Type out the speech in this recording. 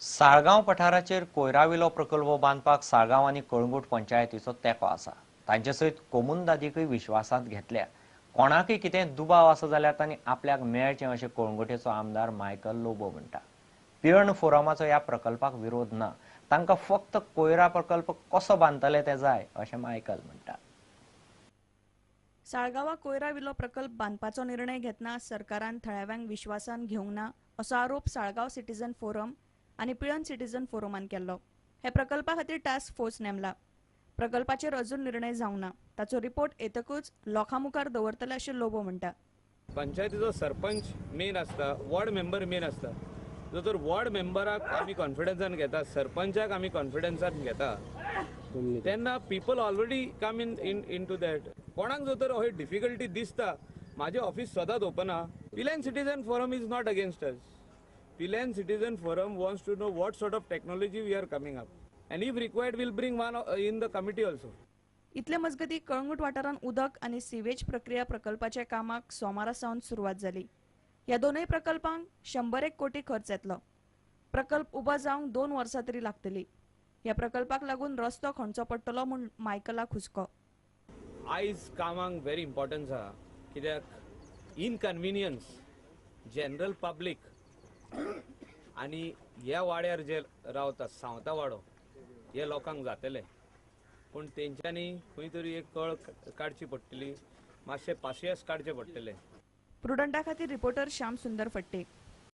साळगांव पठाराचेर कोयराविलो प्रकल्प बांदपाक साळगांव आनी कळंगूट पंचायतीचो तेंको आसा. तांचे सयत कोमुनदादीकय विश्वासांत घेतल्या. कोणाकय कितें दुबाव आसा जाल्यार तांणी आपल्याक मेळचें अशें कळंगूटेचो आमदार मायकल लोबो म्हणटा. पिळर्ण फोरमाचो ह्या प्रकल्पाक विरोध ना, तांकां फक्त कोयरा प्रकल्प कसो बांदतले ते जाय अशें मायकल म्हणटा. साळगांवा कोयरा विलो प्रकल्प बांदपाचो निर्णय घेतना सरकारान थळाव्यांक विश्वासान घेवंक ना असो आरोप साळगांव सिटीजन फोरम आनी पिळर्ण सिटीजन फोरमान केल्लो. हे प्रकल्पा खातीर टास्क फोर्स नेमला. प्रकल्पाचेर अजून निर्णय जावंक ना. ताचो रिपोर्ट येतकूच लोकां मुखार दवरतले अशें लोबो म्हणटा. पंचायतीचो सरपंच मेन आसता, वॉर्ड मेंबर मेन आसता. जो तर वॉर्ड मेंबराक आमी कॉन्फिडन्सान घेता, सरपंचाक आमी कॉन्फिडन्सान घेता, तेन्ना people already come in into that. कोणाक जो तर हय डिफिकल्टी दिसता, म्हाजें ऑफिस सदांच ओपन आहा. Pilerne citizen forum is not against us. Pilerne citizen forum wants to know what sort of technology we are coming up, and if required will bring one in the committee also. इतले मजगती कळंगूट वाठारांत उदक आनी sewage प्रक्रिया प्रकल्पाच्या कामाक सोमारा सावन सुरवात जाली. ह्या दोनूय प्रकल्पांक 101 कोटी खर्च येतलो. प्रकल्प उबो जावंक 2 वर्सां तरी लागतली. ह्या प्रकल्पाक लागून रस्तो खणचो पडटलो म्हूण मायकलाक हुस्को. आयज कामांक व्हेरी इम्पॉर्टन्स आहा, कित्याक इनकन्विनियन्स जनरल पब्लीक आनी ह्या वाड्यार जे रावता सांवता वाडो हे लोकांक जातले, पूण तेंच्यांनी खंय तरी एक कळ काडची पडटली, मातशें पासियेंस काडचें पडटलें. प्रुडंटा खातीर रिपोर्टर श्याम सुंदर फट्टे.